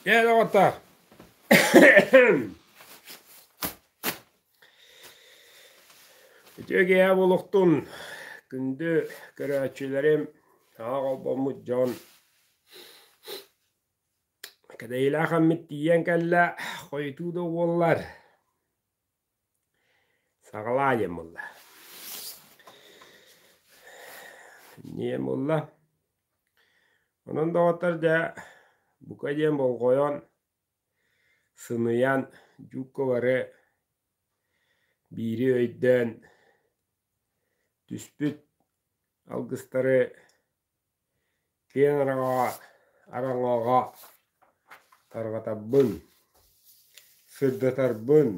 Дьэ, доҕоттоор, үтүө киэһэ буолуохтун, күндү көрөөччүлэрим, саҥа холбоммут дьон. Кэдэйилээх эммит тиийэн кэллэ, хойутуу да буоллар, саҕалаа диэн буолла. Диэн буолла. Онон доҕоттор дьэ, бука диэн болҕойон, сыныйан, дьуукка бары биири өйдөөн түспүт алгыстары киэҥ араҥаҕа тарҕатарбын, сырдатарбын,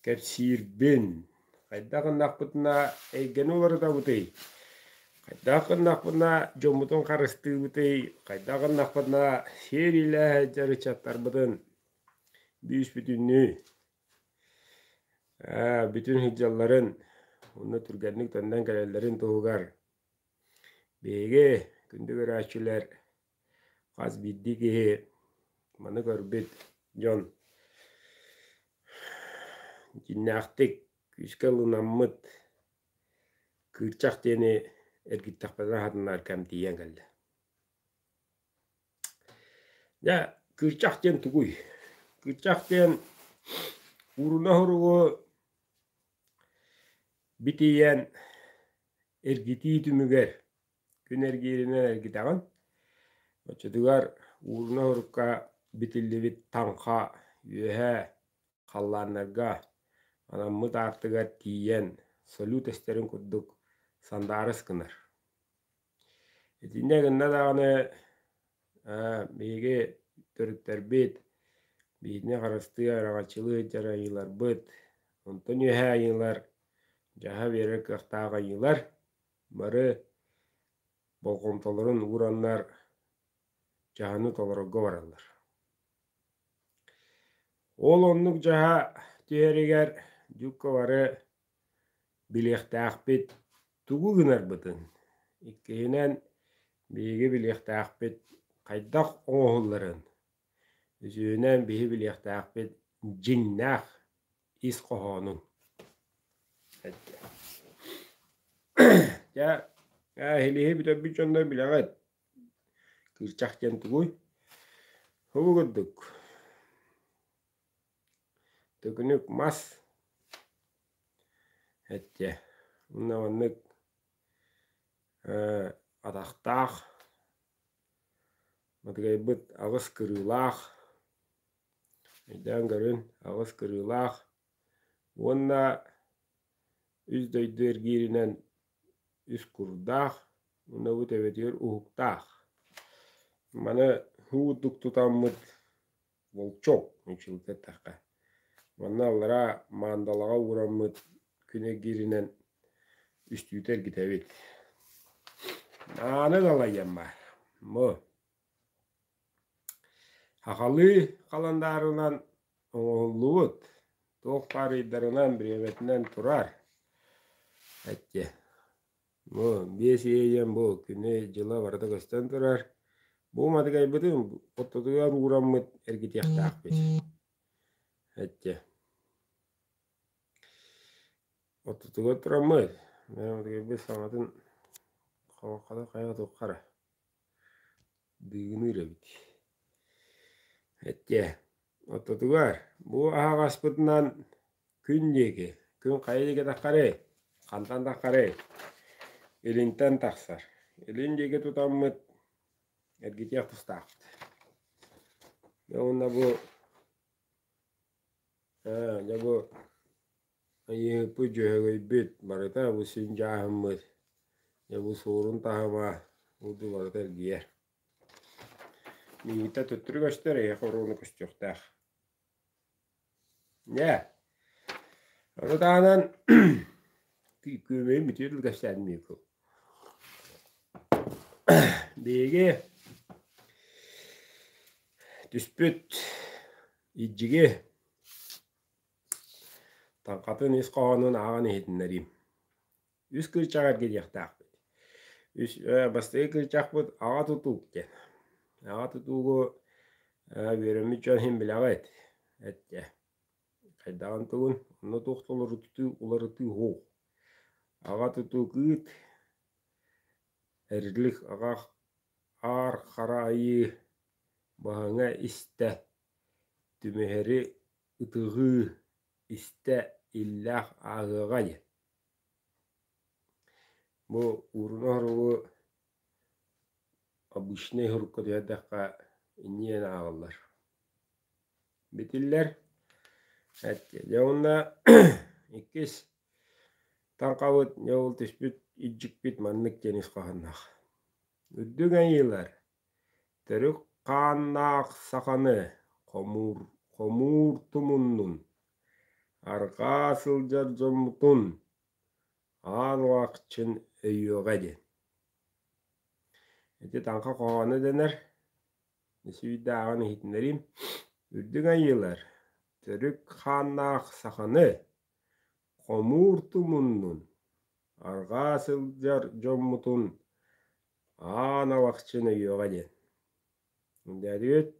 кэпсиирбин, хайдах гыннахпытына эйгэни уларытабытый, хайдах гыннахпытына дьоммутун харыстыыбытый, хайдах гыннахпытына сиэриилээх сылдьар ыччаттарбытын бүүс-бүтүннүү бүтүн сылдьалларын уонна түргэнник төннөн кэлэллэрин туһугар биһиги күндү көрөөччүлэр хас биирдии киһи маны көрбүт дьон дьиҥнээхтик күүскэ ылынаммыт кыырчах диэни эргиттэхпитинэ аһатынар кэм тиийэн кэллэ. Дьэ, кыырчах диэн тугуй? Кыырчах диэн ууруна суругу битийэн эргитии түмүгэр күн эргииринэн эргитэҕин. Оччотугар ууруна сурукка битиллибит таҥха үөһэ халлааннарга анаммыт аартыгар тиийэн салют эстэрин курдук сандаарыс гынар. Итиннэ гынна даҕаны биһиги төрүттэрбит биһигини харыстыы, араҥаччылыы сылдьар айыыларбыт, онтон үөһээ айыылар, дьаһа биэрэр кыахтаах айыылар бары болҕомтолорун уураннар дьаһаны толорорго бараллар. Ол оннук дьаһа түһэригэр дьукка бары билиэхтээхпит тугу гынарбытын, иккиһинэн биһиги билиэхтээхпит хайдах оҥоһулларын, үсүһүнэн биһи билиэхтээхпит дьиҥнээх ис хоһоонун. Дьэ, эһилиһи бүтэрбит дьоннор билэҕит, кыырчах диэн тугуй? Ол курдук төкүнүк мас эттэ уонна маннык атахтаах матыгайбыт аҕыс кырыылаах өйдөөн көрүн аҕыс кырыылаах уонна үс дойду эргииринэн үс курдаах уонна бу төбөтүгэр уһуктаах. Маны һуу тутаммыт волчок нууччалыы эттэххэ. Манна аллараа маандалаҕа уураммыт күн эргииринэн үстүүтэ эргитэбит. Ааны далайан баар. Бу Сахалыы халандаарынан оҥоһуллубут, туох баар ыйдарынан, бириэмэтинэн турар. Эттэ. Бу биэс иэйэн бу күнү дьыла барыта көстөн турар. Бу уматыгайбытын ортотугар уураммыт эргитиэхтээхпит. Эттэ. Ортотугар тураммыт, уматыгайбыт саҥатын хайа туохха эрэ Дыгыныыр эбит. Эттэ, ортотугар бу аһаҕаспытынан күн диэки, күн хайа диэки таххарый? Хантан таххарый? Илинтэн тахсар. Илин диэки тутаммыт эргитиэх тустаахпыт. Дьэ уонна бу ээ, дьэ бу Айыыһыппыт, дьөһөгөйбүт барыта бу син дьааһыммыт, дьэ бу суорун таһыма курдук барыта эргийэр. Миигиттэн төттөрү көстөр, эһиэхэ оруону көстүөхтээх. Дьэ, ону таһынан күөмэйим бүтүөр дылы кэпсээтим диэки. Биһиги түспүт илдьиги Таҥхатын ис хоһоонун ааҕан иһитиннэриим. Үс кыычаҕы эргийиэхтээхпит. Үс бастакы кыычахпыт аҕа тутуук диэн. Аҕа тутуугу Үөрэммит дьон иһин билэҕит, эттэ. Хайдаҕын тугун, онно туох да уларытыы уларытыы суох. Аҕа тутуу кыыт, Эрилик аҕа аар хара айыы баһыҥа истэ, түмэһэри ытыҕыы истэ иллээх ааһыаҕа диэн. Бу ууруна оһоругу обычнай оһорукка түһэрдэххэ инньэ ааҕыллар. Битиллэр. Дьэ уонна иккис таҥхабыт дьэ ол түспүт илдьикпит маннык диэн ис хоһоонноох. Үрдүк айыылар төрүт хааннаах саханы хомуур, хомуур тумуннун, арҕаа сылдьар дьоммутун аан улаахчын өйүөҕэ диэн. Ити таҥха хоһооно дэнэр. Сүүйдээҕин иһитиннэриим. Үрдүк айыылар, төрүт хааннаах саханы хомуур тумуннун, арҕаа сылдьар дьоммутун аан алахчын өйүөҕэ диэн. Дээдибит,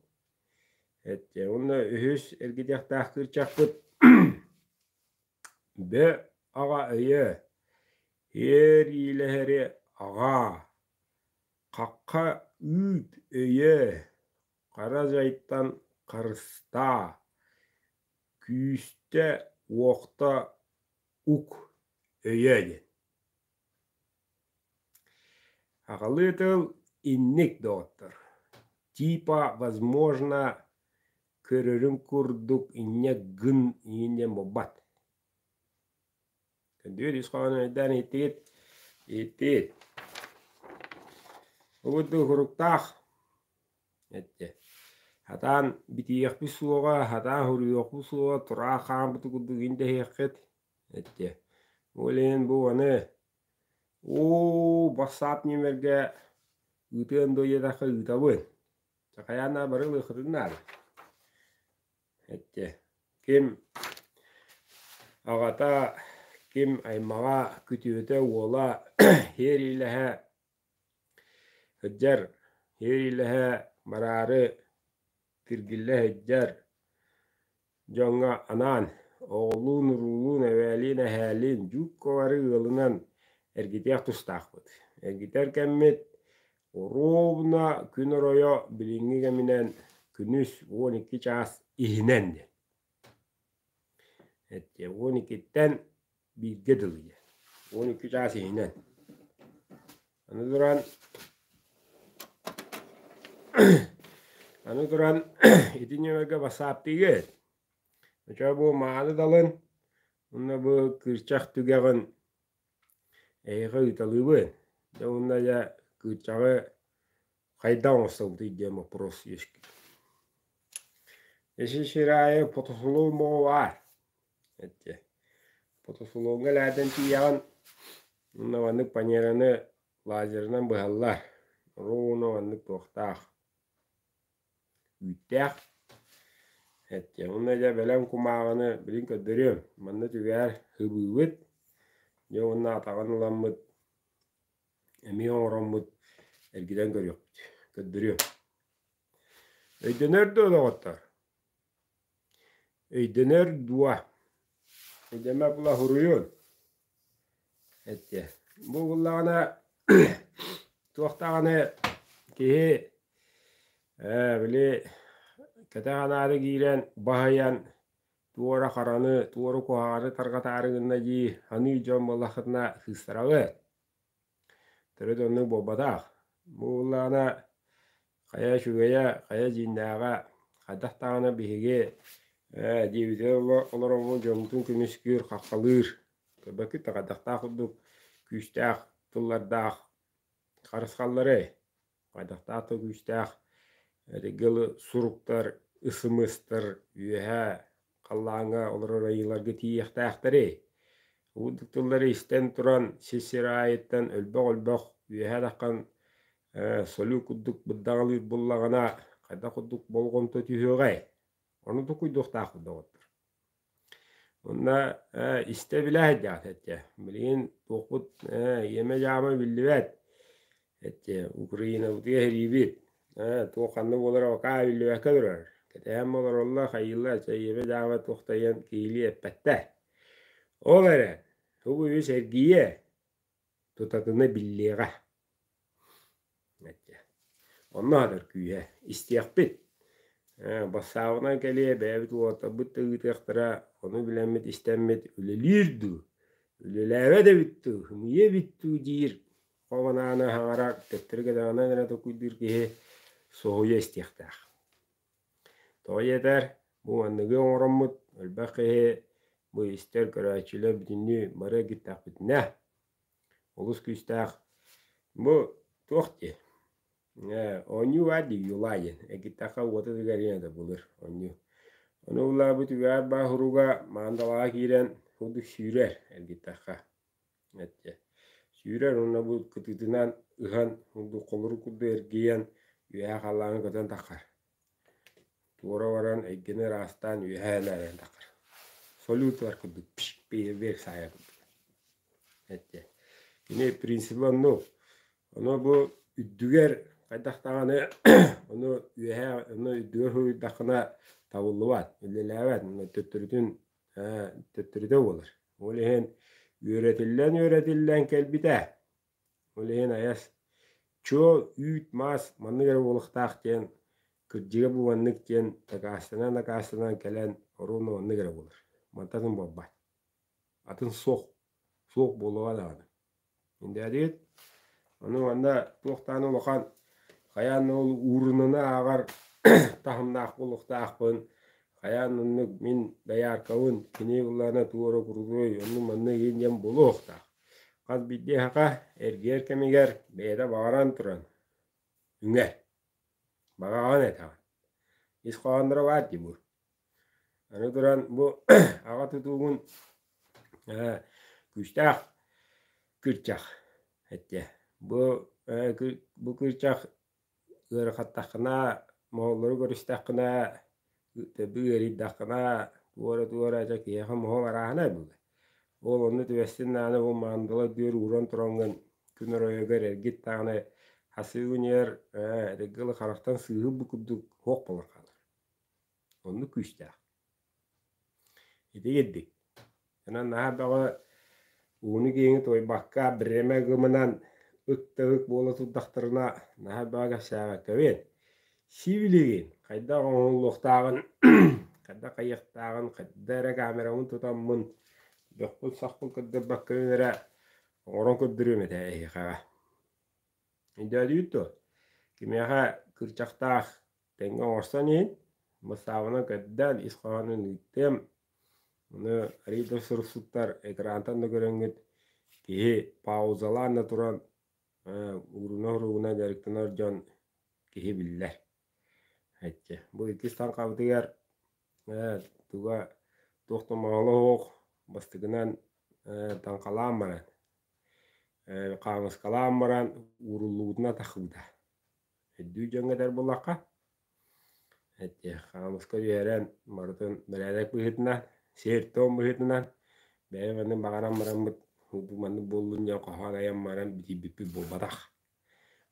эттэ уонна үһүс эргитиэхтээх кыырчахпыт Бө аҕа өйө, һиэр иилэһэри аҕаа, хахха үүт өйө, хара дьайтан харыстаа, күүстэ-уохта ук өйө диэн. Аҕалыы тыл инник доҕоттор, типа возможно көрөрүҥ курдук инньэ гын иин диэн буолбат. Күндү ис хоһоонун өйдөөн иһиттигит? Иһиттигит. Бу курдук суруктаах эттэ. Хатаан битийиэхпит суоҕа, хатаан суруйуохпут суоҕа, тураах хаампыт курдук индэһиэххит эттэ. Ол иһин бу аны оо бассаап нүөмэргэ ыытыан дуо диэтэххэ ыытабын. Хайаан да бары ылыаххытын наада. Эттэ. Ким аҕата, ким аймаҕа, күтүөтэ, уола һиэриилэһэ сылдьар, һиэриилэһэ бараары тиргиллэ сылдьар дьоҥҥо анаан оҕолуун-уруулуун, эбээлиин-эһээлиин дьуукка бары ыалынан эргитиэх тустаахпыт. Эргитэр кэммит Оруобуна күн оройо билиҥҥи кэминэн күнүс 12 чаас иһинэн диэн. Эттиэ 12-ттэн бииргэ дылы диэн. 12 чаас иһинэн. Аны туран аны туран ити нүөмэргэ бассааптыыгыт. Оччо бу мааны далын уонна бу кыырчах түгэҕин Эһиэхэ ыыталыыбын. Дьэ уонна дьэ кыырчаҕы хайдах оҥостобутуй диэн боппуруос үөскүүр. Ити сир аайы потосулуун моҕо баар. Эттэ. Потосулууҥҥа элээтэн тиийэҕин уонна маннык панераны лазерынан быһаллар. Ровно маннык туохтаах үүттээх. Эттэ. Уонна дьэ бэлэм кумааҕыны билин көрдөрүөм. Манна түгээр хыбыыбыт. Дьэ уонна атаҕын ыламмыт эмиэ оҥороммут эргитэн көрүөхпүт. Көрдөрүөм. Өйдөнөр дуо доҕоттор? Өйдөнөр дуо? Өйдөмө була суруйун. Эттэ. Бу буллаҕына туох даҕаны киһи били кэтэх анаары киирэн баһыйан туора хараны, туора куһаҕаны тарҕатаары гынна дии саныы дьон буоллаххытына сыыстараҕыт. Төрүт оннук буолбатах. Бу буоллаҕына хайа үчүгэйэ, хайа дьиҥнээҕэ, хайдах даҕаны биһиги диэбитигэр олороммут дьоммутун көмүскүүр, хаххалыыр, көрбөккүт да хайдахтаах курдук күүстээх тыллардаах харысхаллары, хайдахтаах да күүстээх эргил суруктар, ысымыстар үөһэ халлааҥҥа олорор айыыларга тиийиэхтээхтэрий? Уурдук тыллары истэн туран сир-сир аайыттан өлбөх-өлбөх үөһэ таххан солуу курдук бырдаҕалыыр буоллаҕына хайдах курдук болҕомто түһүөҕэй? Ону токуйдуохтаахпыт доҕоттор. Уонна истэ-билэ сылдьаҕыт этэ. Билигин туохпут иэмэ-дьаама биллибэт. Этэ Украинабытыгар эһириибит. Туох ханна буолара бакаа биллибэккэ турар. Кэтэһэн олороллор, хайыыллар, чэйиэбэ-дьаабы туох да диэн киһилии эппэттэр. Ол эрэн, тугу үс эргийиэ, тутатына биллиэҕэ. Онно аһатар күүһэ истиэхпит. Бассаабынан кэлиэ, бэйэбит уолаттарбыт да ыытыахтара, ону билэммит, истэммит үлэлиир дуу, үлэлээбэт эбит дуу, ымыйа эбит дуу диир хобонааны аһаҥара төттөрү кэтэҕинэн эрэ толкуйдуур киһи соһуйа истиэхтээх. Тоҕо диэтэр, бу манныгы оҥороммут элбэх киһи бу истэр көрөөччүлэр бүтүннүү бары эргиттэхпитинэ олус күүстээх бу туох дии оонньуу баар дии юла диэн эргиттэххэ уота тыгар диэн этэ былыр оонньуу. Ону улаабыт үгээр бааһырууга маандалаҕа киирэн курдук сүүрэр эргиттэххэ. Эттэ. Сүүрэр уонна бу кытыытынан ыһан курдук холорук курдук эргийэн үөһээ халлааҥҥа көтөн таххар. Туора баран эйгэни ыраастаан үөһээ элээрэн таххар. Салютар курдук фейерверк саайар курдук. Эттэ. Кини принциба оннук. Ону бу үрдүгэр хайдах даҕаны ону үөһээ ону үрдүгэр суруйдаххына табыллыбат, үлэлээбэт. Төттөрүтүн төттөрүтэ буолар. Ол иһин үөрэтиллэн-үөрэтиллэн кэлбитэ. Ол иһин айас чуо үүт-маас маннык эрэ буолуохтаах диэн кырдьыга бу маннык диэн дакаастанан-дакаастанан кэлэн оруобуна маннык эрэ буолар. Мантан атын буолбат. Атын суох. Суох буолуоҕа даҕаны. Индээдигит Ону манна туох даҕаны улахан хайаан да ол уурунаны ааҕар таһымнаах буолуохтаахпын, хайаан оннук мин дояркабын, кини былаана туора курутой, оннук маннык иһин диэн буолуохтаах. Хас биирдии эһэхэ эргийэр кэмигэр бэйэтэ баҕаран туран үҥэр. Баҕаҕын этэҕин. Ис хоһоонноро баар дии бу. Аны туран бу аҕа тутуугун күүстээх кырчах эттэ. Бу бу кырчах ыарахаттаххына, моһоллору көрүстэххинэ, төбө ыарыйдаххына, туора-туора дьэ киһиэхэ моһол арааһынай буолар. Ол онно түбэстин даҕаны бу мандала дүөр ууран тураҥҥын күн оройугар эргит даҕаны хасыы күнүгэр эргэ харахтан сыыһы курдук суох буолан хаалар. Оннук күүстээх. Ити кирдик. Онон наһаа бөҕө ууну киэҥи туойбакка бириэмэ ыгымынан ык да ык буола турдахтарына наһаа бөҕө кэпсээбэккэбин. Сибилигин хайдах оҥоһуллуохтааҕын, хайдах хайыахтааҕын, хайда эрэ камерабын тутаммын бөхпүн-сахпын көрдөрбөккөбүн эрэ оҥорон көрдөрүөм этэ эһиэхэҕэ. Өйдөөдүгүт дуо? Кимиэхэ кырчахтаах тэҥҥэ оҥорсон иһин, бассаабынан көрдөөн, ис хоһоонун ыыттыам. Ону арыый да суруксуттар экрантан да көрөҥҥүт киһи паузалаан да туран ууруна-уругуна дьарыктанар дьон киһи биллэр. Эччэ. Бу иккис таҥхабытыгар туга туох да моһоло суох бастакынан таҥхалаан баран хаамыскалаан баран ууруллубутунан тахсыбыта. Өйдүүр дьоҥҥо этэр буоллахха, хаамыска түһэрэн барытын бэрээдэк быһыытынан, сиэр-туом быһыытынан бэйэм маннык баҕаран бараммыт бу маннык буоллун диэн хоһоон айан баран бүтүйбүппүт буолбатах.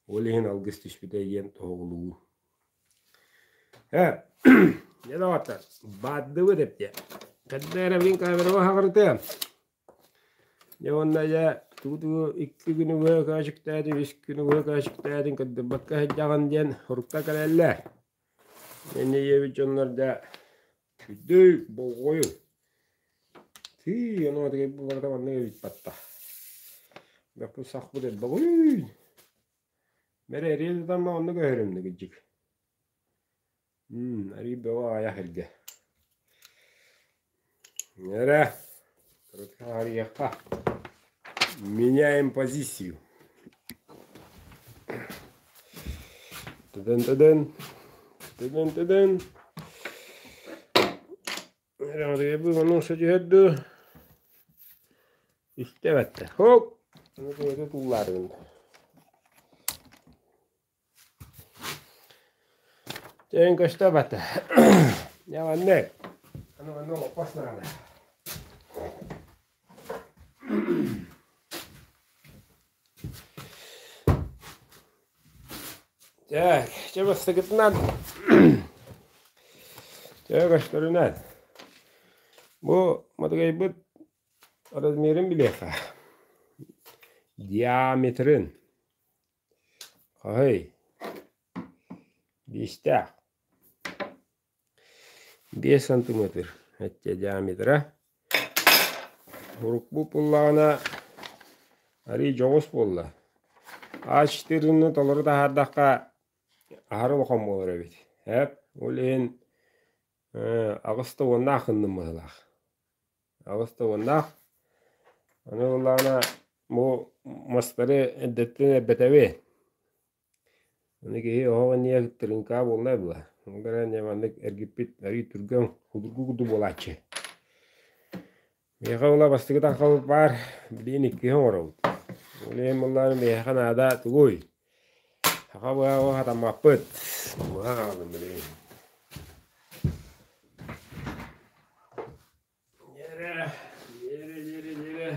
Ол иһин алгыс түспүтэ диэн тоһоҕолуубун. Ээ, дьэ доҕоттор, баардыбыт эптиэ. Кэрдэ эрэ мин камераҕа хаҕырытыам. Дьэ уонна дьэ тугу-тугу икки күнү быһа көөчүктээтим, үс күнү быһа көөчүктээтим, көрдөрбөккө сылдьаҕын диэн сурукка кэлэллэр. Инньэ диэбит дьоннор дьэ үрдүк болҕойу тыы ону бу барыта маннык эбит батта. Бэппит сахпыт элбэҕий. Бэрэ эриэ тутамма оннук өһөрүмнүк илдьик. Арыый бөҕө аҕыйах эргэ. Эрэ, арыйыахха. Меняем позицию. Тыдын-тыдын. Тыдын-тыдын. Эрэ, ону сөдүһэр дуу. Истэбэттэ. Хоп! Ону туллаарыгын. Чэйин көстө бата. Дьэ маннык. Аны манна олоппос наада. Так, чэ бастакытынан чэ көстөрүнэн бу матыгайбыт размерин билиэххэ. Диаметрын хаһый биэстээх 5 сантиметр эттэ диаметра. Урукку буоллаҕына арыый дьоҕус буолла. А4-ны толору таһаардахха аһары улахан буолар эбит. Эп, ол иһин аҕыс да уоннаах гынным быһыылаах. Аҕыс да уоннаах. Аны буоллаҕына бу мастары эрдэттэн эрбэтэбин. Аны киһи оһох иннигэр тырыыҥкаа буолла була. Ол эрэн дьэ маннык эргиппит арыый түргэн, судургу курдук буолааччы. Миэхэ була бастакы таҥхабыт баар, билигин иккиһи оҥоробут. Ол иһин буоллаҕына миэхэ наада тугуй? Саха быһаҕы хатаммаппыт. Быһах аҕалым билигин. Дьэрэ, дьэрэ, дьэрэ, дьэрэ.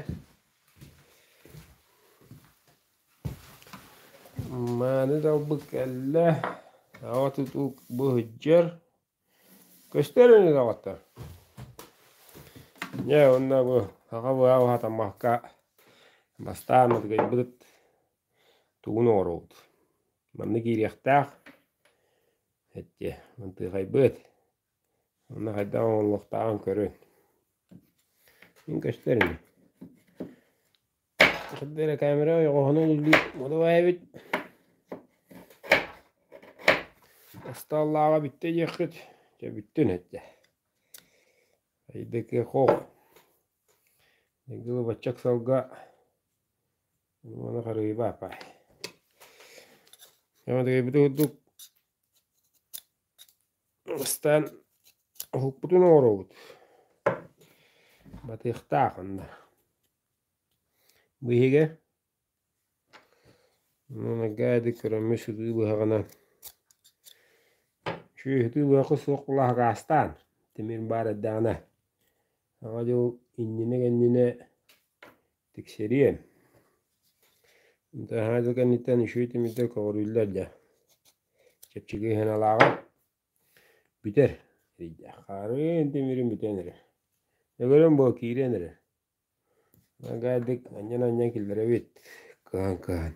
Мааны талбыт кэллэ, аҕа тутуу бу сылдьар, көстөр ини доҕоттор. Дьэ уонна бу саха быһа уһатаммакка бастаан ытыгыйбыт тугун оҥоробут. Манна киириэхтээх, эттиэ, мантыахайбыт. Онно хайдах оҥоһуллуохтааҕын көрүн. Мин көстөр ини. Хайда эрэ камера ойоҕоһунан үллүү модубай эбит. Остуоллааҕа бүттэ диэххит. Дьэ бүттүн эттэ. Айдыкы хоох. Дылы бачча ыксалга уону харыйбааппай. Дьэ, курдук Бастаан уһукпутун оҥоробут, батыахтаах онно. Бу иһигэ Нагаады көрөммүт сытыы быһаҕынан үчүгэй сытыы быһахха суох буолла хакаастаан тимир баар эрдэҕинэ Саҥа дьыл иннинэ-кэннинэ тиксэриэм. Саҥа дьыл кэнниттэн үчүгэй тимирдэр көҕүрүүллэр дьэ. Чэпчэки сыаналааҕа бүтэр хаарыан тимирим бүтэн эрэр. Өлөрөн буо киирэн эрэр. Агаайдык анньан-анньан киллэрэбит кыһан-кыһан.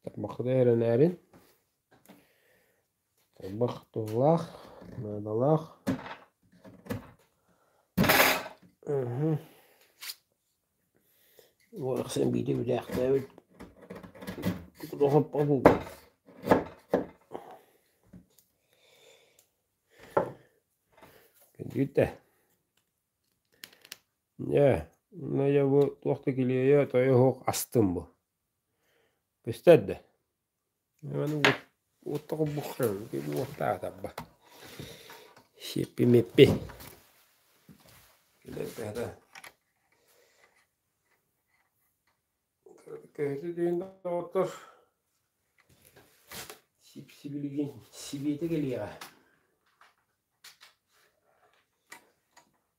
Тарбаххыта эрэнээрин. Тарбах туһулаах, наадалаах. Уолахсын биирдэ билээхтээбит Кэлбит Дьэ, онно дьэ бу туох да килиэйэ тойо суох астым бу. Көстөр да? Уоттаатарба. Сиэппи-миэппи. Көһүтүтүн доҕоттор сип-сибилигин сибиэтэ кэлиэҕэ.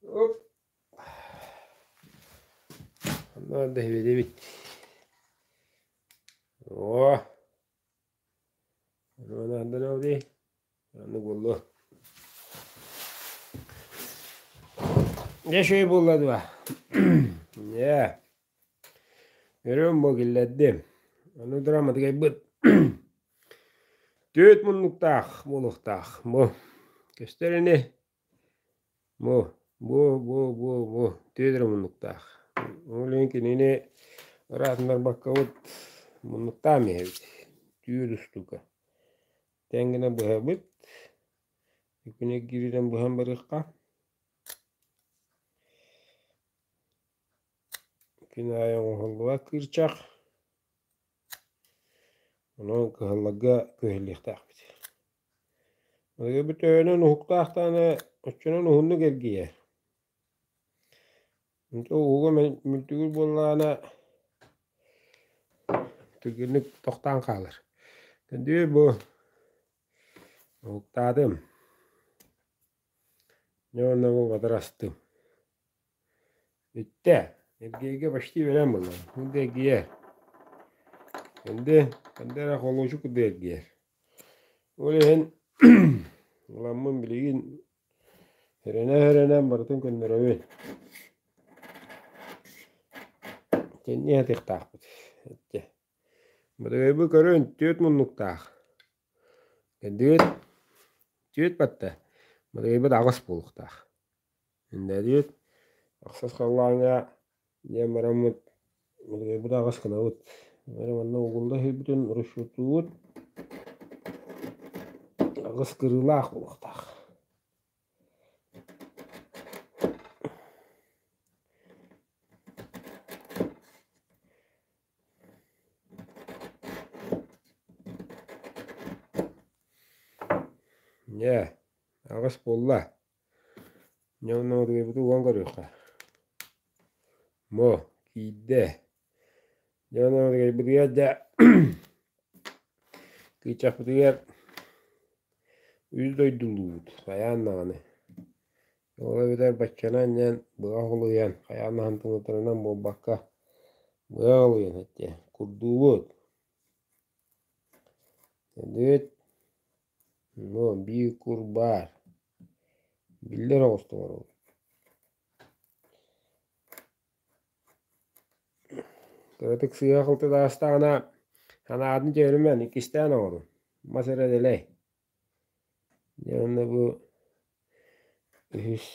Оп. Онно дэһибэтэбит. Оо. Аны буоллу. Дьэ үчүгэй буолла дуо? Дьэ. Өрөм бу киллэрдим. Аны туран матыгайбыт түөрт муннуктаах буолуохтаах. Бу көстөр ини. Бу, бу, бу, бу, бу түөрт эрэ муннуктаах. Ол иһин кинини ыраатыннарбаккабыт муннуктаан иһэбит. Түүр устуука. Тэҥ гына быһабыт. Күнэ кииринэн быһан барыахха. Күн аайы оҥоһуллубат кыырчах. Онон кыһалларга күһэллиэхтээхпит. Аныгы төһөнөн уһуктаах даҕаны оччонон уһуннук эргийэр. Онтон уһуга мүлтүгүр буоллаҕына түргэнник тохтоон хаалар. Күндү бу уһуктаатым. Дьэ уонна бу батарастым. Бүттэ. Эргийэргэ почти бэлэм буолла. Бу да эргийэр. Кэнди, кэнди эрэ холуочук курдук эргийэр. Ол иһин ыламмын билигин эрэнэ-эрэнэн барытын көннөрөбүн. Кэнниэ сатыахтаахпыт. Бытыгайбы көрөн түөрт муннуктаах. Кэннигит түөрт батта. Бытыгайбыт аҕыс буолуохтаах. Иннэдиит ахсыс халлааҥҥа диэн бараммыт бытыгайбыт аҕыс гынабыт. Эрэ манна угулла иһирбитин расчеттуубут аҕыс кырыылаах буолуохтаах. Дьэ, аҕыс буолла. Дьэ онно утуйбуту уган көрүөххэ. Бу, киирдэ. Дьэ онно утуйбутугар дьэ кыычахпытыгар үс дойдулуубут хайаан даҕаны. Ол эбэтэр баччанан диэн быа холуйан, хайаан да хантылытарынан буолбакка, быа холуйан эттэ курдуубут. Эдит, ну, биир кур баар. Биллэр оҕустуҥар ол. Кыратык сыыһа-халты таастаҕына, санаатын түһэримэн, иккистээн оҥорун. Мас эрэ дэлэй. Дьэ уонна бу үһүс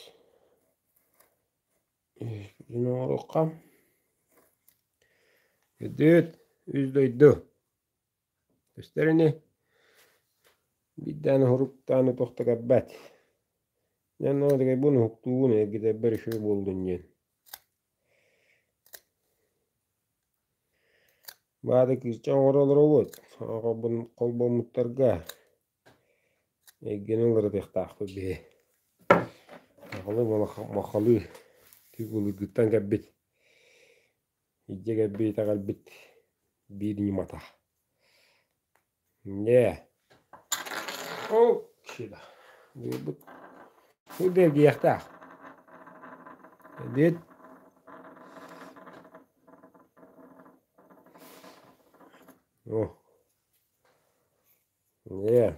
үһүспүтүн оҥоруохха. Үрдүт үс дойду. Көстөр ини. Биирдээн уһуруктаан туох да кэлбэт. Дьэ онно бу уһуктуубун эргитэрбэр үчүгэй буоллун диэн. Баада кыысчаан оҥоро олоробут. Холбоммуттарга эйгэни уларытыахтаахпыт биһи. Махалы махалыы түк былыргыттан кэлбит, илдьэ кэлбит итэҕэлбит биир ньымата. Дьэ, ол бу бэргиэхтээх. Эбиэт О, дьэ,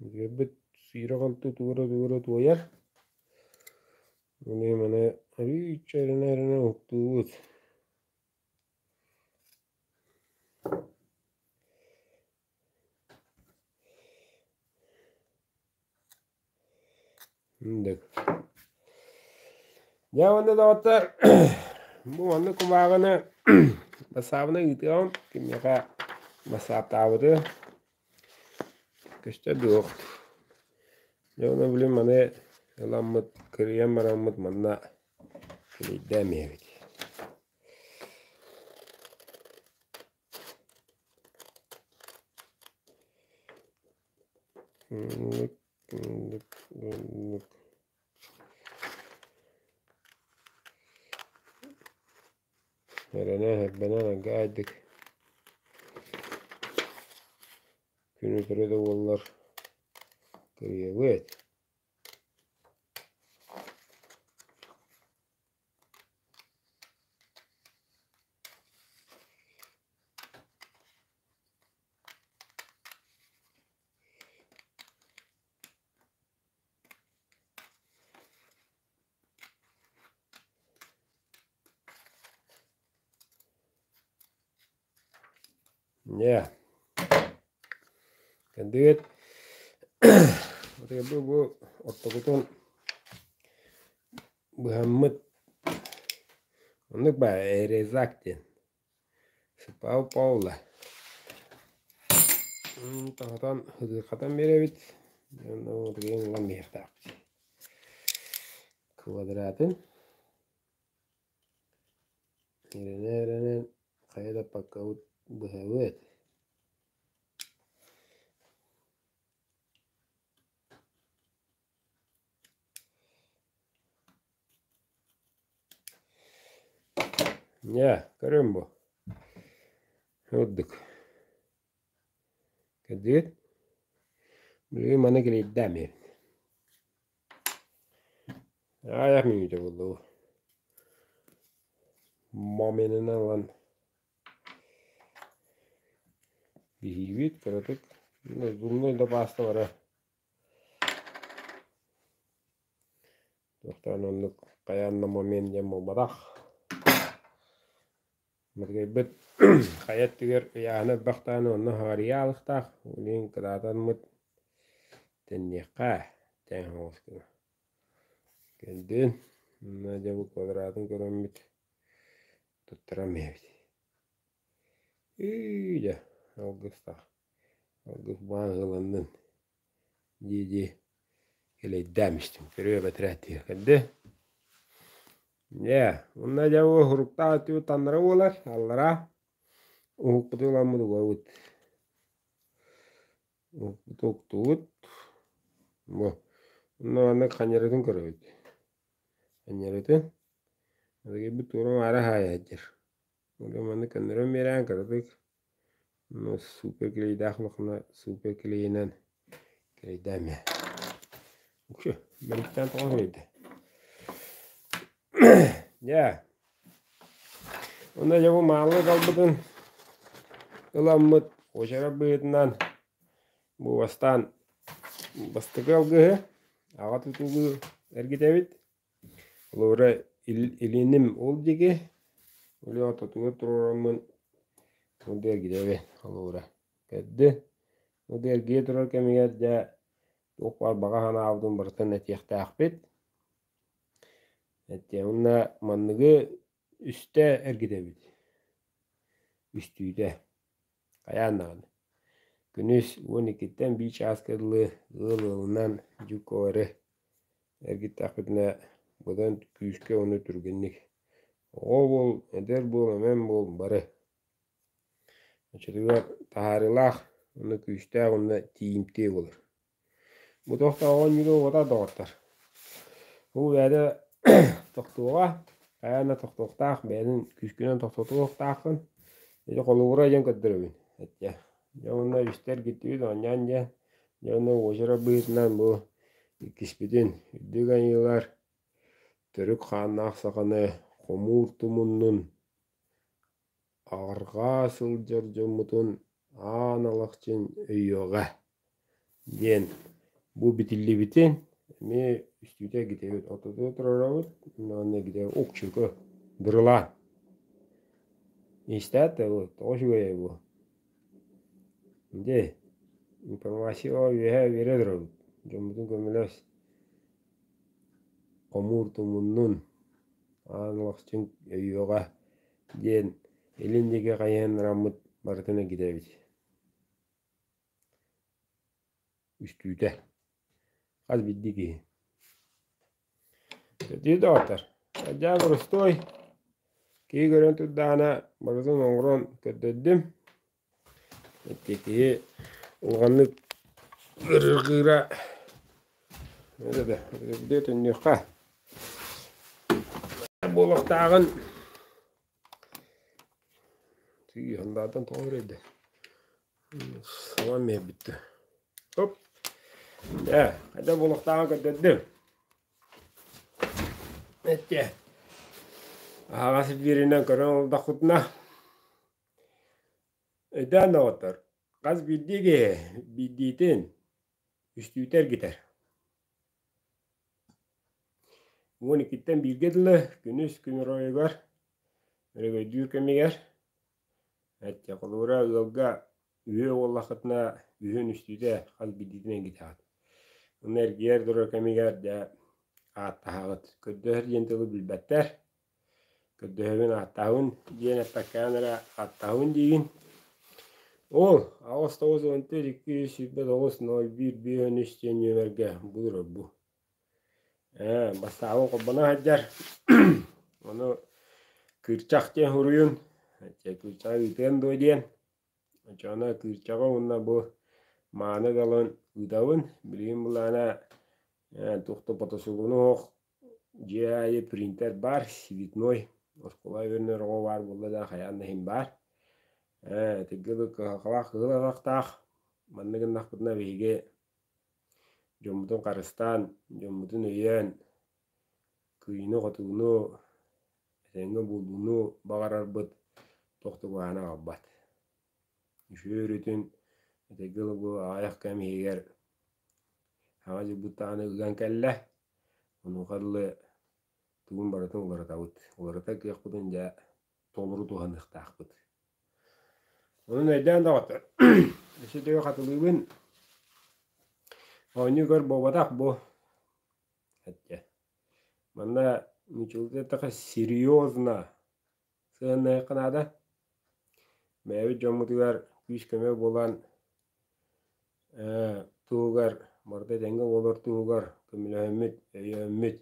үөрбүт сыыра-халты туора-туора туойар. Маны маны арыычча эрэнэ-эрэнэ уһуктуубут. Дьэ уонна доҕоттор бу маннык кумааҕыны бассаабынан ыытыаҕым кимиэхэ бассааптаабыты көстөр дуох. Дьэ ону билим маны ыламмыт кырыйан бараммыт манна килийдээн иһэбит. Инник, инник, инник. Эрэнэ, эрбэнэн аргаайдык күн өтөрө да буоллар кырыйабыт. Дьэ, кэлдигит бу ортокутун быһаммыт оннук баа эрезак диэн Сыппаабыт Паула Тоһутан ытыырхатан биэрэбит уонна билигин ылан биһиэхтээхпит квадратын эрэнэ-эрэнэн хайа да паккабыт быһабыт. Дьэ, көрүҥ бу. Үрдүк. Кырдьыгыт? Билигин маны килийдэм иһин. Аҕыйах мүнүүтэ буолла бу. Моменынан ылан. Биһиибит кыратык зубной да пааста бара туохтаан оннук хайаан да момент диэн буолбатах. Мыргыйбыт хайа өттүгэр ыйааһына элбэх даҕаны онно хаҕарыйа аалыктаах, билигин кытаатаммыт тэнниэххэ тэҥ соҕус гына. Кэлдин, уонна дьэ бу квадратын көрөммүт туттаран иһэбит. Ыы дьэ, алгыстаах, алгыс баан ыаланнын дии-дии кэлэйдээн истим, көрүө бэтэрээттиир кэлдэ. Дьэ, уонна дьэ бу уһуруктаах өттүбүт таннара буолар, аллараа уһукпутун ыламмыт угабыт. Уһукпуту уктубут. Бу. Онно маннык ханньарытын көрөбүт. Ханньарытын. Адыгайбыт туора-маара хаайа сылдьар. Онон маннык көннөрөн биэрэн кыратык супер клейдаах улахана супер клейинэн клейдээн Үксү бэликтээн тоҕо үчүгэйдэ. Дьэ, онно дьэ бу мааллык албытын ыламмыт уочарат быһыытынан бу бастаан бастакы алгыһы аҕа тутулуу эргитэбит. Холобура, илиним ол диэки, үлэ ортотугар туруораммын ол да эргитэбин холобура. Кэрди, ол да эргийэ турар кэмигэр дьэ туох баар баҕа санаабытын барытын этиэхтээхпит. Этиэ уонна манныгы үстэ эргитэбит. Үстүүтэ. Хайаан даҕаны. Күнүс 12-ттэн биир чааска дылы ыал ыалынан дьуккалары эргиттэхпитинэ быдан күүскэ уонна түргэнник оҕо буол, эдэр буол, эмэн буол бары оччотугар таһаарыылаах уонна күүстээх уонна тиийимтиэ буолар. Бу тохтооҕу оонньууга уота доҕоттор. Бу бэйэтэ тохтуоҕа, хайаан да тохтуохтаах, бэйэтин күүскүнэн тохтотуохтааххын. Ити холобура диэн көрдөрөбүн. Эттэ. Дьэ уонна үстэ эргиттибит оонньоон диэн. Дьэ уонна уочарат быһыытынан бу иккиспитин үрдүк айыылар төрүк хааннаах саханы хомуур тумуннун Арҕаа сылдьар дьоммутун Аан Алахчын өйүөҕэ диэн бу битиллибитин эмиэ үстүүтэ эргитэбит, ортотугар туруорабыт уонна эргитэбит укчуку дырылаан Истээт да бу тоҕо үчүгэйэй бу Дьэ информация үөһэ биэрэ турабыт дьоммутун көмөлөс хомуур тумуннун Аан Алахчын өйүөҕэ диэн илин диэки хайыһыннараммыт барытын эргитэбит. Үстүүтэ. Хас биирдии киһи. Дии доҕоттор, дьаа боростуой киһи көрөн турдаҕына барытын оҥорон көрдөрдүм. Ити киһи улаханнык ыарырҕыыра да төннүөххэ буолуохтааҕын Тыый, тоҕо үрэйдэ Саҥа биэрбиттэ. Оп. Дьэ, хайдах буолуохтааҕын көрдөрдүм. Эттэ. Аһаҕас биэринэн көрөн олордоххутуна өйдөөн доҕоттор, хас биирдии киһи биирдиитин үстүүтэ эргитэр. 12-ттэн бииргэ дылы күнүс күн оройугар өрөгөйдүүр кэмигэр Эттэ, холобура, ыалга үһүө буоллаххытына, үһүөн үстүүтэ хас биирдиитин эргитэҕит. Онно эргийэр турар кэмигэр дьэ ааттаһаҕыт. Көрдөһөр диэн тылы билбэттэр. Көрдөһөбүн, ааттаһабын диэн эппэккэҕин эрэ ааттаһабын диигин. Ол 8 9 14 229 01 53 диэн нүөмэргэ булур бу. Ээ, бастаабын холбоно сылдьар. Ону кыырчах диэн суруйун, чэ кыырчаҕы ыытыан дуо диэн. Оччоҕуна кыырчаҕы уонна бу мааны далын ыытабын. Билигин былаана туох да потосугуну оһох дьиэ аайы принтер баар, цветной. Оскуола үөрэнэр оҕо баар буолла да хайаан да иһин баар. Ээ, итиргэ кыһалҕалаах кыһыл атахтаах. Маннык гыннахпытына биһиги Дьоммутун харыстаан, дьоммутун өйөөн, кыайыыны-хотууну, этэҥҥэ буолууну баҕарарбыт туох да куһаҕаны аҕалбат. Үчүгэй өрүтүн этэргэ дылы аҕыйах кэм иһигэр саҥа дьылбыт даҕаны ыган кэллэ. Онуоха дылы тугун барытын уларытабыт. Уларытар кыахпытын дьэ толору туһаныахтаахпыт. Онон өйдөөн доҕоттор, өссө төгүл хатылыыбын. Оонньуу көр буолбатах бу. Эттэ. Манна нууччалыы эттэххэ серьезно сыһыаннаһыахха наада. Бэйэбит дьоммутугар күүс-көмө буолан туһугар, барыта этэҥҥэ буолар туһугар көмөлөһөммүт, өйөөммүт,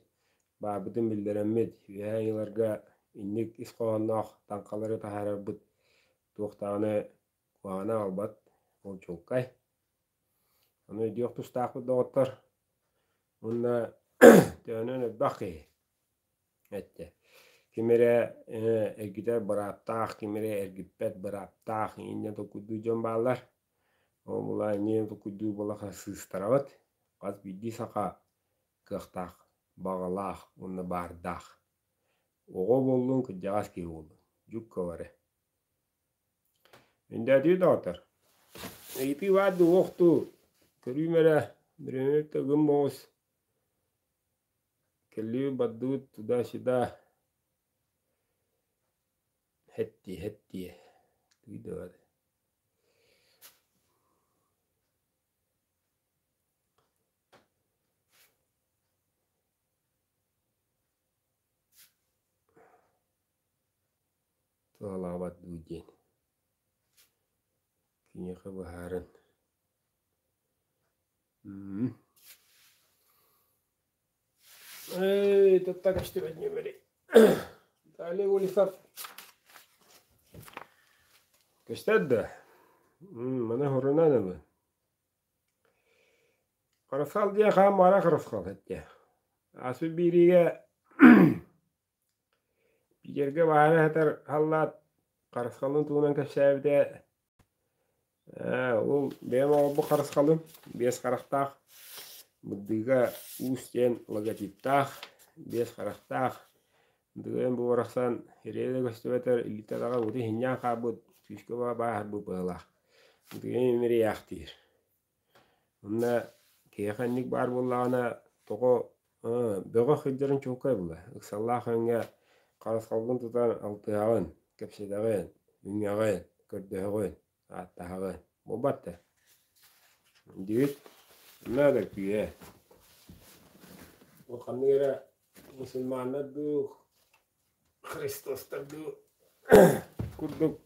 баарбытын биллэрэммит, үөһээ ыйыларга инник ис хоһоонноох таҥхалары таһаарарбыт туох даҕаны куһаҕаны аҕалбат, ол чуолкай. Ону өйдүөх тустаахпыт доҕоттор. Уонна төһөнөн элбэх киһи эттэ. Ким эрэ эргитэр бырааптаах, ким эрэ эргиппэт бырааптаах инньэ толкуйдуур дьон бааллар. Ол була инньэ толкуйдуур буоллахха сыыстарабыт. Хас биирдии саха кыахтаах, баҕалаах уонна баардаах. Оҕо буоллун, кырдьаҕас киһи буоллун. Дьукка бары. Үндээтии доҕоттор, ыйытыы баар дуу, уох дуу, көрүүм эрэ, бириэмэбит да ыгым моҕус, кэллибит-бардыбыт туда-сюда, хэттиэ, хэттиэ, тыы да бар. Туһалаабат дуу диэн киниэхэ быһааран Эй, тутта көстүбэт нүөмэри. Далее Улисов. Көстөр да? Маны хорунан ылын. Харысхал диэн хаан баара харысхал эттэ. Ааспыт биэриигэ Питергэ баара сытар халлаат харысхалын туһунан кэпсээбитэ ээ ол бэйэм оҥорбут харысхалым биэс харахтаах Бырдыыга Уус диэн логотиптаах биэс харахтаах Дыгын бу барахсан ириэ да көстүбэтэр илиитэ-атаҕа уутун иһинньээн хаалбыт күүскэ бааһырбыт быһыылаах Дыгын имэрийээхтиир Онно киһиэхэ инник баар буоллаҕына тоҕо бөҕө сылдьарын чуолкай буолар. Ыксаллаах өҥҥө харысхалгын тутан алтыһаҕын, кэпсэтэҕин, үҥэҕин, көрдөһөҕүн, ааттаһаҕын. Буолбат да? Диибит. Онно да күүһэ. Ол ханнык эрэ мусульманнар дуу, Христостар дуу курдук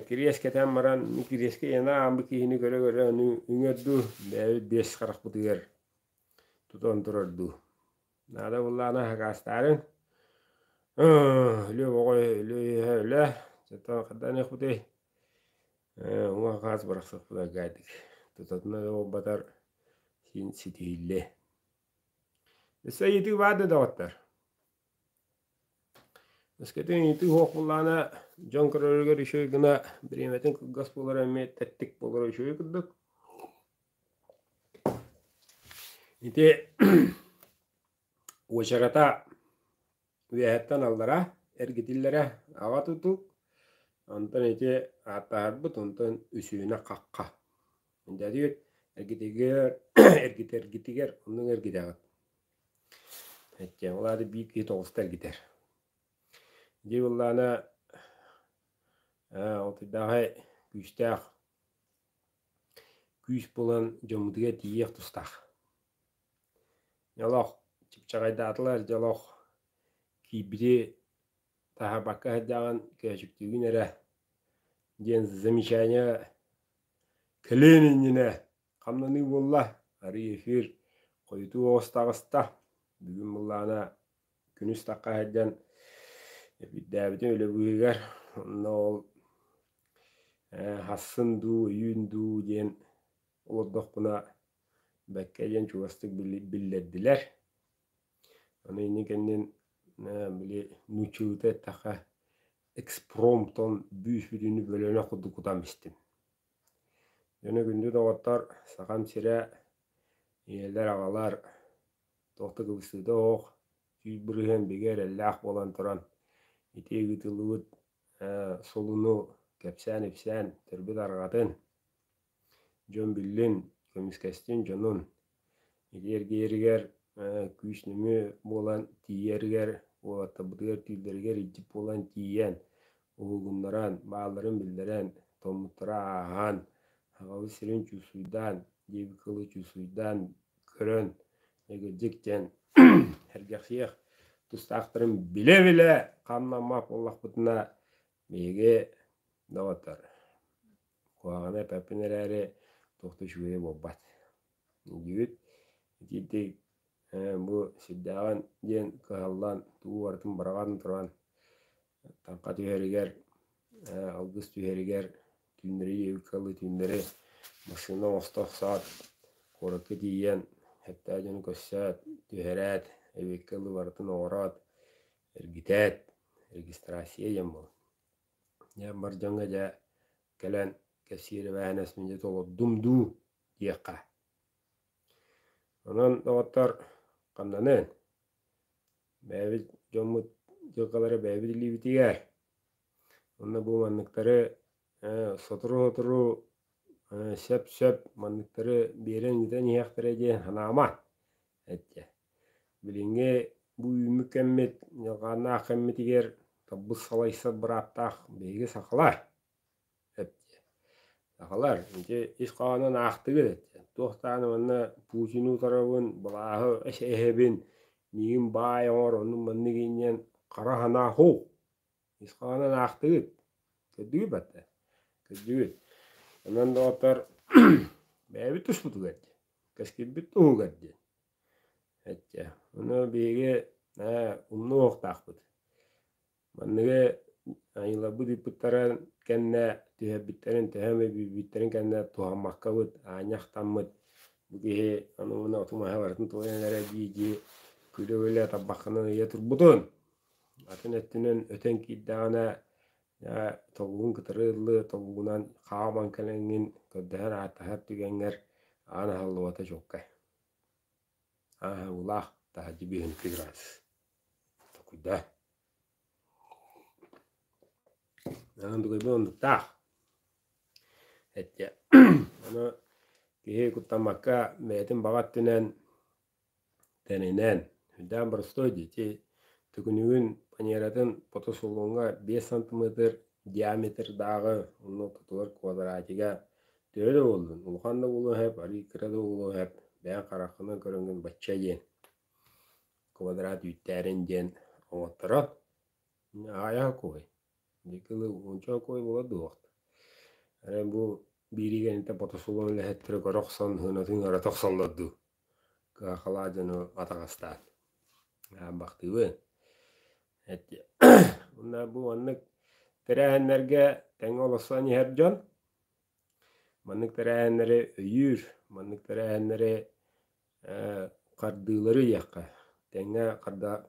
кириэс кэтэн баран кириэскэ иэнэ ааммыт киһини көрө-көрө ону үҥэр дуу бэйэбит биэс харахпытыгар тутан турар дуу наада буоллаҕына хакаастаарыҥ өлүө оҕо өлүө өлө чато хайданыахпытый уҥа хаас бырахсыахпыт аргаайдык тутатына да буолбатар син ситиһиллиэ Өссө ыйытыы баар да доҕоттор? Өскөтүн ыйытыы суох буоллаҕына, дьон көрөрүгэр үчүгэй гына бириэмэтин кылгас буолара эмиэ тэттик буолара үчүгэй курдук. Ити уочарата үөһэттэн аллара эргитиллэрэ аҕа тутук, онтон ити ааттаһарбыт, онтон үсүһүнэ хахха. Дьэ эргитигэр эргитэргитигэр оннук эргитэҕит. Эттиэм ол аата биир киһи тоҕуста эргитэр. Дии буоллаҕына алтыйдааҕы күүстээх күүс буолан дьоммутугар тиийиэх тустаах. Дьолох чыпчаҕайдаатылар дьолох киирбити таһаарбакка сылдьаҕын көөчүктүүгүн эрэ диэн замечание кэлиэн иннинэ хамнаныы буолла, арыы эфир хойутуу оҕус таҕыста. Бүгүн былаана күнүс тахха сылдьан эпирдээбитим үлэ быыһыгар онно ол хассын дуу, өйүүн дуу диэн олордохпуна бэккэ диэн чугастык биллэрдилэр. Аны иннин кэннин били нууччалыыта эттэххэ экспромтон бүүс-бүтүннүү бөлөнөх курдук кутан бистим. Дьоно күндү доҕоттор, Сахам сирэ, ийэлэр-аҕалар туох да кыбыстыыта суох, 100% бигэ эрэллээх буолан туран ити ыытыллыбыт солуну кэпсээн-ипсээн төрбүт арҕатын, дьон биллин, көмүскэстин дьонун. Ити эргийэригэр күүс нөҥүө буолан тиийэригэр, уолаттарбытыгар түүллэригэр илдьит буолан тиийэн, уһугуннаран, баалларын биллэрэн, томмуттара ааһан, аҕабыт сирин чуусуйдаан, диэбит кылы чуусуйдаан көрөн, эгирдьик диэн сэргэхсийэх тустаахтарын билэ-билэ хамнаммат буоллахпытына, биһиги доҕоттор, куһаҕаны эппэппин эрээри, туох да үчүгэйэ буолбат. Дьүгүт итиитик бу сирдээҕин диэн кыһаллан тугу барытын быраҕан туран таҥха түһэригэр, алгыс түһэригэр түүннэри ийэбит түүннэри массыына оҥосто охсоот, куоракка тиийэн сөптөөх дьону көрсөөт, түһэрээт, эбиэккэ ылыы барытын оҥороот, эргитээт, регистрация диэн буолар. Дьэ бар дьоҥҥо дьэ кэлэн кэпсиир эбээһинэспин дьэ толордум дуу диэххэ. Онон доҕоттор хамнаныан, бэйэбит дьоммут дьылҕалара бэйэбит илиибитигэр. Онно бу манныктары сотору-сотору сөп-сөп манныктары биэрэн ыытан иһиэхтэрэ диэн санаама эттэ. Билиҥҥи бу үүммүт кэммит, дьылҕааннаах кэммитигэр талбыт салайсар бырааптаах биһиги сахалар эттэ. Сахалар ити ис хоһоонун аахтыгыт эттэ. Туох даҕаны манна Путины утарабын, былааһы эһэбин, миигин баай оҥор, оннук маннык инньэн хара санаа һуу Ис хоһоонун аахтыгыт, көрдүгүт батта, көрдүгүт. Онон доҕоттор бэйэбит туспутугар диэн, кэскилбит туһугар диэн. Эттэ. Ону биһиги умнуохтаахпыт. Манныгы айыларбыт ыыппыттарын кэннэ түһэрбиттэрин, төһө эмэ билбиттэрин кэннэ туһаммаккабыт, аанньахтаммыт бу киһи аны уонна оту-маһы барытын туойан эрэ дии-дии күлэ-күлэ тарбаххынан ыйа турбутун. Атын өттүнэн өтөн киирдэҕинэ, тобугун кытары ыллыы, тобугунан хааман кэлэҥҥин көрдөһөр-ааттаһар түгэҥҥэр аан аһыллыбата чуолкай. Ааһыылаах таһырдьа биһинки градус. Токуйда. Аан дугайбын оннуктаах. Эттэ. Ону киһи куттаммакка бэйэтин баҕа өттүнэн Тэринэн, үрдээн боростуой дии, ити төкүнүгүн фанератын фотосалоҥҥа 5 сантиметр диаметрдааҕы онно ортотугар квадратига төһө да буоллун, улахан да буолуон сөп, арыый кыра да буолуон сөп, бэйэҥ хараххынан көрөҥҥүн бачча диэн квадрат үүттээрин диэн оҥотторо. Аҕыйах куһуй. Дьикилы уонча куой буола дуо? Эрэ бу бииригэ интэ фотосалон үлэһиттэрэ көрө охсон сыанатын ыарата охсоллор дуу? Кыахалаах дьону атаҕастаан ааммахтыыбын. Уонна бу маннык тэрээһиннэргэ тэҥҥэ олорсон иһэр дьон маннык тэрээһиннэри өйүүр, маннык тэрээһиннэри хардыылары диэххэ, тэҥҥэ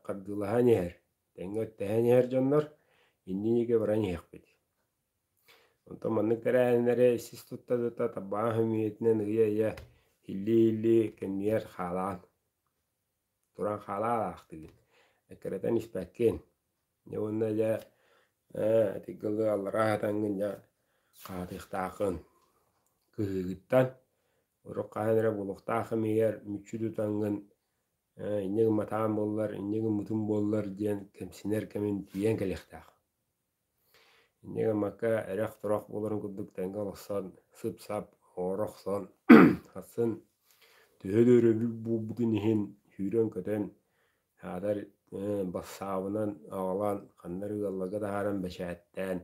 хардыылаһан иһэр, тэҥҥэ өттөһөн иһэр дьоннор иннин диэки баран иһиэхпит. Онтон маннык тэрээһиннэри сис тутта-тутта табаҕа сөмүйэтинэн ыйа-ыйа, иһиллии-иһиллии кэннигэр хаалаҕын. Туран хаалаалаахтыгын, эккирэтэн испэккин. Дьэ уонна дьэ ээ итиргэ ылы аллараа сытаҥҥын дьэ хаатыахтааххын. Кыһыыгыттан урут хаһан эрэ буолуохтаах кэмигэр мүччү тутаҥҥын ээ инньэ гымматаҕым буоллар, инньэ гыммытым буоллар диэн кэмсинэр кэмин тиийэн кэлиэхтээх. Инньэ гыммакка эрэх-турах буоларын курдук тэҥҥэ олорсон, сып-сап оҥоро охсон, сарсын төһө да өрөбүл буолбутун иһин сүүрэн-көтөн, саатар бассаабынан аҕалан, ханна эрэ ыалларга таһааран бэчээттээн,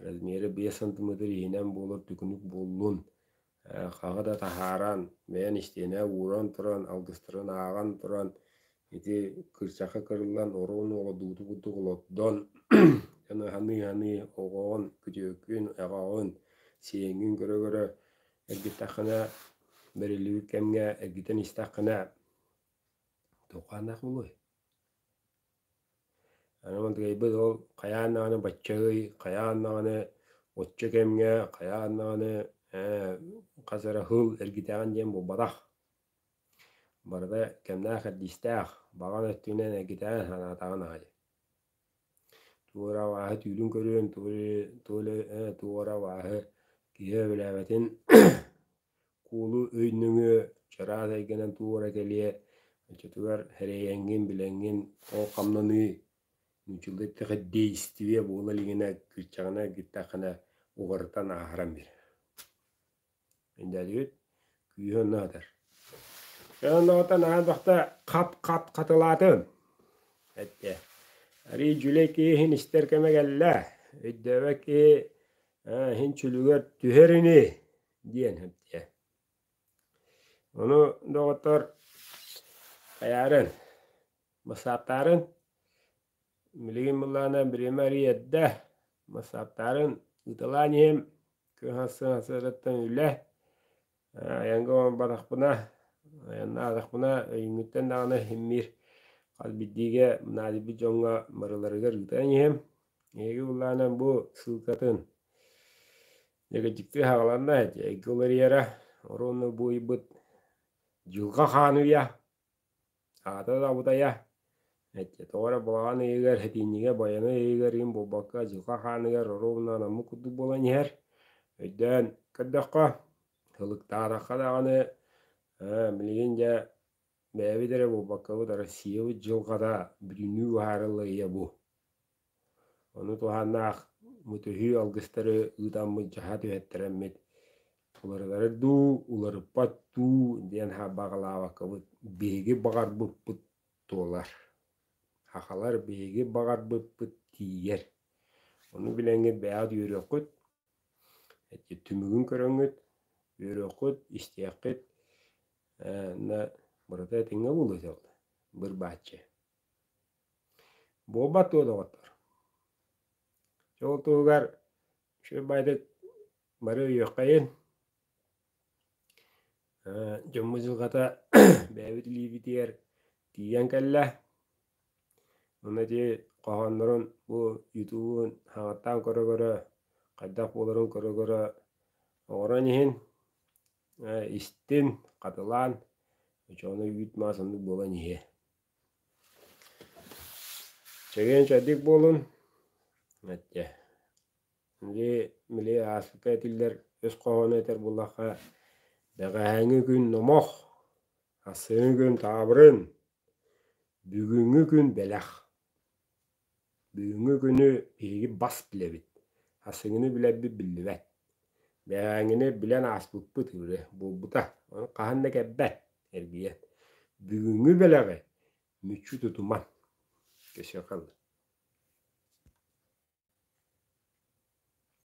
размера 5 сантиметр иһинэн буолар төкүнүк буоллун, хаҕы да таһааран, бэйэн истиэнэ ууран туран, алгыстарын ааҕан туран, ити кырчака кырыллан оруон олордубуту курдук олордон, дьону саныы-саныы оҕоҕун, күтүөккүн, эҕэҕин, сиэҥҥин көрө-көрө эргиттэххинэ, бэриллибит кэмҥэ эргитэн истэххинэ, туоххааннаах буолуой? Аны мантыкайбыт ол хайаан даҕаны бачча ый, хайаан даҕаны оччо кэмҥэ, хайаан даҕаны хас эрэ сыл эргитэҕин диэн буолбатах. Барыта кэмнээх-кэрдиистээх, баҕан өттүнэн эргитэҕин санаатаҕын аайы. Туох эрэ абааһы түүлүн көрүөн, туох эрэ абааһы киһи сөбүлээбэтин куулу өй нөҥүө чараас эйгэнэн туох эрэ кэлиэ, оччотугар эрэйэҥҥин, билэҥҥин ол хамнаныы нууччалыы эттэххэ действие буола илигинэ кырдьаҕына эргиттэххинэ уҕарытан ааһаран биэрэр. Өйдөөтүгүт? Күүһэ онно сытар. Дьэ онноҕуттан аһардахта хат-хат хатылаатым эттэ. Арыый дьүлэй киһи иһин истэр кэмэ кэллэ. Өйдөөбөт киһи иһин чүлүгэр түһэр ини диэн эттэ. Ону доҕоттор хайаарын, бассааптаарын билигин былаана бириэмэ арыый эрдэ бассааптаарын ыыталаан иһим Кыһа-сыһа үлэ, айанга барбатахпына, айаннаатахпына өйүҥҥүттэн даҕаны симмиир хас биирдиигэ наадыйбыт дьоҥҥо барыларыгар ыытан иһэм. Эһиги былаанан бу ссылкатын дьиктии хааланна эйгэ уларыйара, оруонну бу ыйбыт дьылҕа хаан уйа Аата да абытайа, тоҕо эрэ балаҕан ыйыгар, сэтинньигэ, байанай ыйыгар иһин буолбакка, дьылҕа хааныгар оруобуна анаммыт курдук буолан иһэр. Өйдөөн көрдөххө, ылыктаатахха даҕаны, билигин дьэ бэйэбит эрэ буолбаккабыт Россиябыт дьылҕата бүтүннүү быһаарылла ыйа бу. Ону туһааннаах мөтөһүү алгыстары ыытаммыт дьаһа түһэттэрэммит уларытары дуу, уларыппат дуу диэн баҕалаабаккабыт биһиги баҕарбыппыт туолар. Сахалар биһиги баҕарбыппыт тиийэр. Ону билэҥҥит бэйэҕит үөрүөххүт, түмүгүн көрөҥҥүт, үөрүөххүт, истиэххит, барыта этэҥҥэ буолуо быр-бааччы. Буолбат дуо, доҕоттор? Дьэ ол туһугар үчүгэй баайдык бары өйүөххэйин. Дьоммут дьылҕата бэйэбит илиибитигэр тиийэн кэллэ. Онно ити хоһооннорун бу ютубун хаҥаттаан көрө-көрө, хайдах буоларын көрө-көрө оҥорон иһин, истин, хатылаан, оччоҕуна үүт-маас оннук буолан иһиэ. Чэгиэн-чэбдик буолун, эттэ. Ити били ааспыкка этиллэр өс хоһооно этэр буоллахха, бэҕэһээҥҥи күн номох, ассыҥҥы күн таабырын, бүгүҥҥү күн бэлэх. Бүгүҥҥү күнү биһиги бас билэбит, ассыҥҥыны билэрбит биллибэт. Бэҕэһээҥҥини билэн ааспыппыт уже буолбута, ону хаһан да кэлбэт эргийэн. Бүгүҥҥү бэлэҕи мүччү тутумаҥ. Кэсиэхэ ылла.